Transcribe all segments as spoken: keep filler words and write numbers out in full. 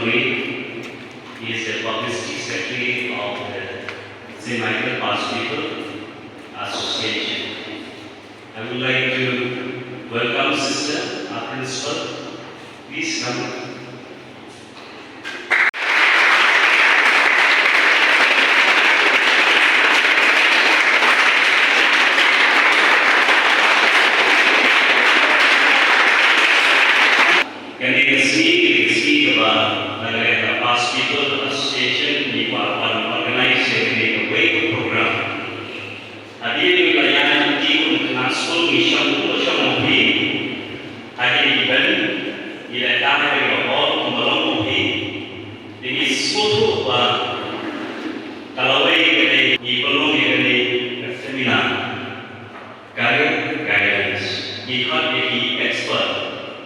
He is the publicity secretary of the Saint Michael Pass People Association. I would like to welcome Sister, our principal. Please come. Kane ka sngi, ka sngi kaba na ka Pass People Association ngi kwah ban organize ïa kane kawei ka program. Hadien ba la ïaid lynti kum khynnah skul ngi shong, shong ma phi. Hadien ba ngi la ïaid ha ka hall kumba long ma phi. Te ngi sngewthuh ba ka lawei ka dei ngi pynlong ïa kane ka seminar. Career guidance. Ngi khot ïa ki expert,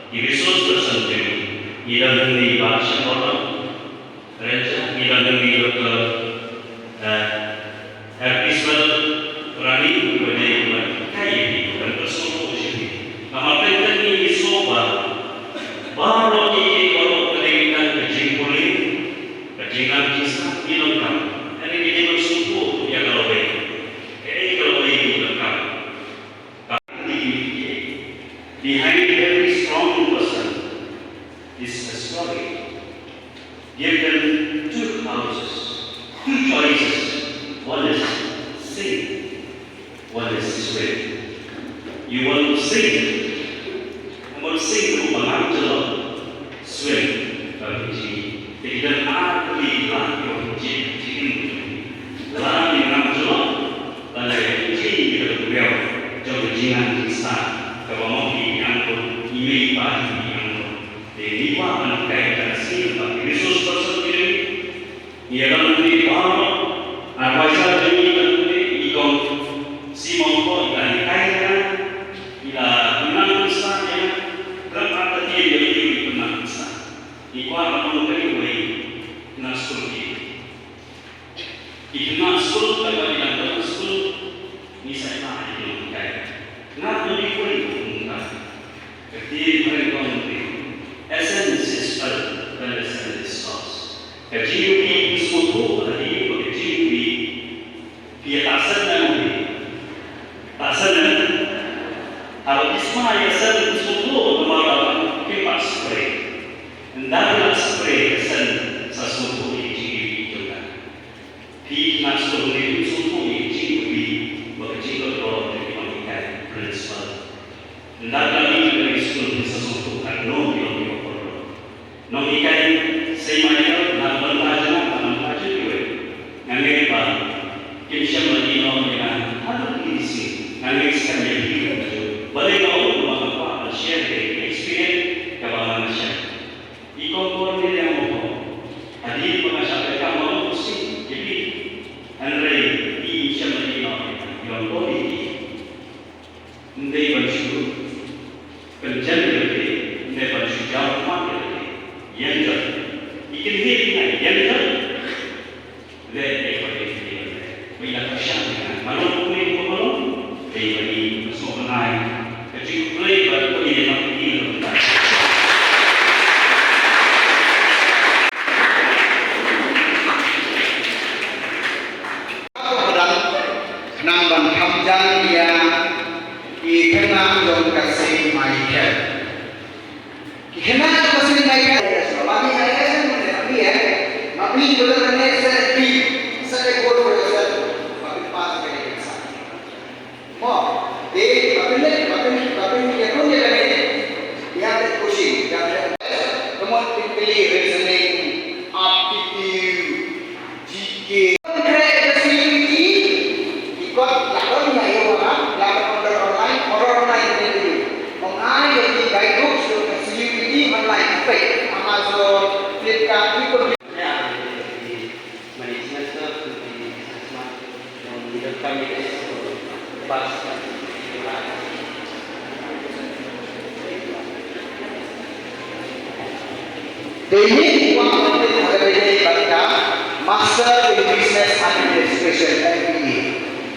ki resource person jong ngi. Ngi don hangne i Bah Shangkor Rynjah, ngi don hangne i Doctor, eh, Arpiswell Rani, uba dei uba hikai ïa phi, uban pynsngewthuh ïa phi. Namar kane ngi sngewbha baroh ki, baroh ka dei tang ka jingpule, ka jingnang jingstad ngi donkam. Kane ka jingsngewthuh ïa ka lawei. Kaei ka lawei ngi donkam. Behind every strong person is a story. Give them two houses, two choices. One is sing, one is swim. You want to sing? Kumno sing kumba ngam jyllop? Swim, ba pynjih. Te ki don ar tylli ki lad kiba pynjih, pynjih. Lad ki ngam jyllop, lada pynjih ki don ka briew jong ka jingnang jingstad kaba ma phi phi angnud, i mei i pa phi phi angnud. Te ngi kwah ban hikai ïa ka sngi ba ki resource person ki dei. Ïa ka lynti baroh, advisor jong ngi ka lynti i Kong Simon Paul i la hikai ïa nga, i la pynang pynsan ïa nga, rep artatien ïa ki, i pynang pynsan. I kwah ban ong kane kawei, khynnah skul ki. Ki khynnah skul katba ki dang don ha skul, ngi sa ïa ki nonghikai. Nga to di khuid kumta. Ka ktien phareng ka ong, essence is felt when the sentence stops. Ka jingïakhun sngewthuh hadien ba ka jingïakhun phi ïa tahsen ne em phi? Tahsen ne em? Haba phi sma ïa ka sen sngewthuh namar ba kim pat spray. Ynda phi la spray ka sen sa sngewthuh ïa ka jingïakhun jong ka. Phi khynnah skul, phi sngewthuh ïa ka jingkyrpad bad ka jingkyrkhu jong ki nonghikai, principal. Ynda ka dei ka skul phi sa sngewthuh katno ki long ki nonghikai. Nonghikai, sa ïa ma ïa ka na ka bynta jong nga, na ka bynta jong kiwei. Nga ngeit ba kim shym la ïehnoh ïa nga ha ki sngi. Nga ngeit skhem ïa phi ka jong. Balei nga ong? Ba nga kwah ban share ïa ka experience kaba nga shem. I Kong Cornelia Mohong, hadien ba nga shah pyrkhat, nga ong, u sih, ïa phi. Hynrei i, i shem ïa i, i ong, Cornelia, ym dei ban shu pynjem ïa lade, ym dei ban shu jaw khmat ïa lade. Ïeng jot. I kynthei, ïeng jot. Leh ïa kaba ïeit ïa lade. Ba ïa ka shan ïa nga. Mano kumne kumba long? Dei ba i sngewbha ai ka jingkhublei bad ka ïeit ka ïeit. Khnang ban kham jan ïa ki khynnah jong ka Saint Michael. Ki khynnah jong ka Saint Michael, ma phi ngai ka Saint Michael, ma phi, eh, ma phi to learn an essay, read, set a goal for yourself. Ma phi pass ka exam. Mo, de, ma phi ne, ma phi, ma phi ne, ya kun ya ne. You have that question, you have that. Come on, quickly, reasoning, aptitude, G K. Khreh ka C U E T, ki kot la don ïa ïa wa, la don order online, order online ne ki. Ong ai ïa ki guidebooks ka C U E T online, peit Amazon, Flipkart, ki pun. Management ka, ki assessment, yang di depan ni, pas. Te ine i kwah ban tip ha kane ka Master in Business Administration, M B A.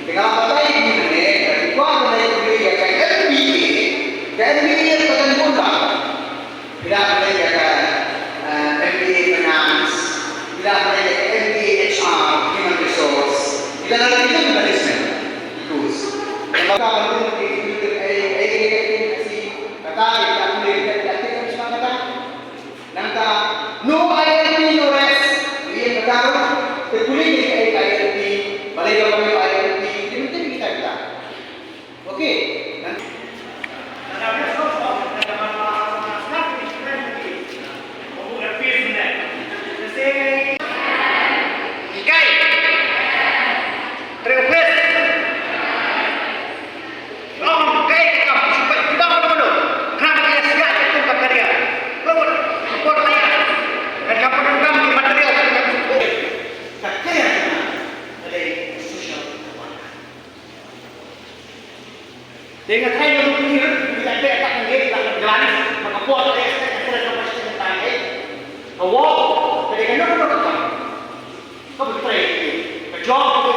Te nga la batai ïa phi mynne, i kwah ban leit pule ïa ka M B A, ka M B A ka don bun bha. Phi lah ban leit ïa ka, eh, M B A fina-, Ka trei, ka jong ka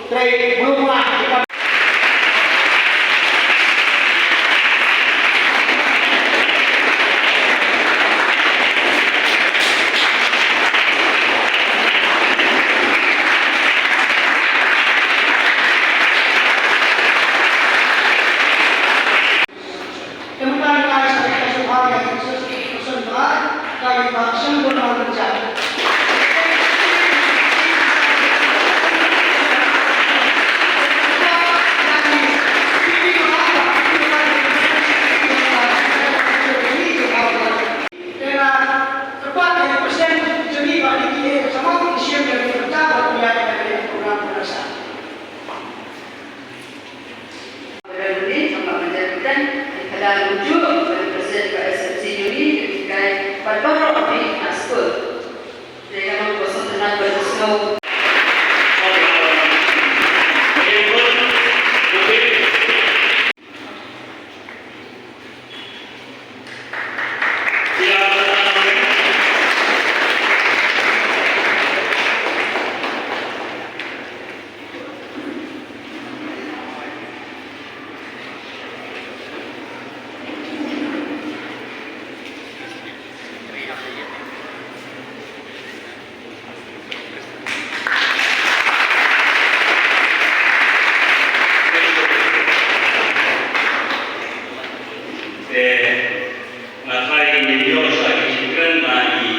trei, trei, Te nga tharai ngin ïoh sha ki jingkren na i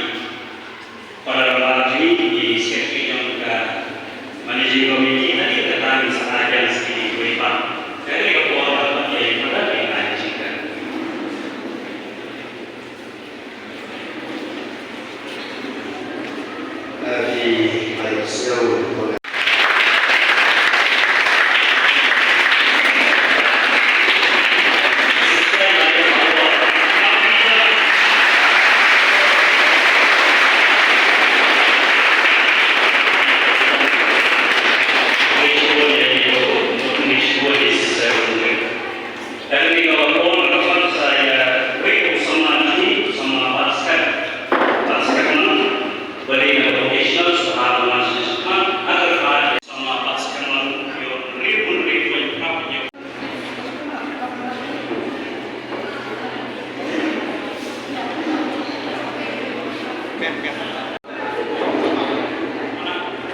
Para Rangbah jong ngi, i Secretary jong ka Managing Committee, hadien kata ngin sa ai biang sa ki jingkyrpad. Kane ka por ba ngi ïa ka jingkyrpad.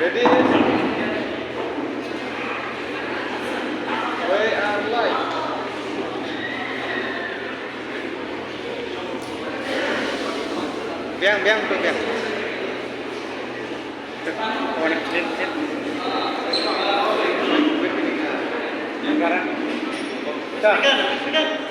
Ready? Wei ar lai. Biang, biang tu, biang. Oh, ni, ni, ni. Sekarang. Dah.